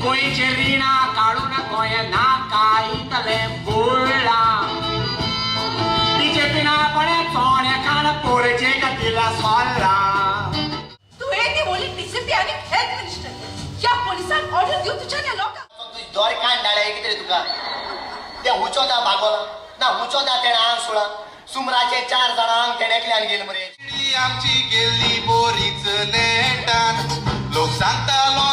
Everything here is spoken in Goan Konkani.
गोंयचे रिणां काडून गोंय नाका इतलें बुडलां. बीजेपीन आपणें चोणे खाण पोरचे खातीर सोडलां. तू ती ओली डीसीपी आणि हेल्थ मिनिस्टर या पोलिसांक ऑर्डर दिव तुझ्या ह्या लोकांक. तुजी दोर कान डाळे कितें रे तुका? ते हुचोता भागोला ना हुचोता तेणें आंग सोडा. सुमराचे 4 जाणां आंग तेणें एकल्यान गेल मरे. आमची गेल्ली बोरीच नेटान, लोक सांगतालो.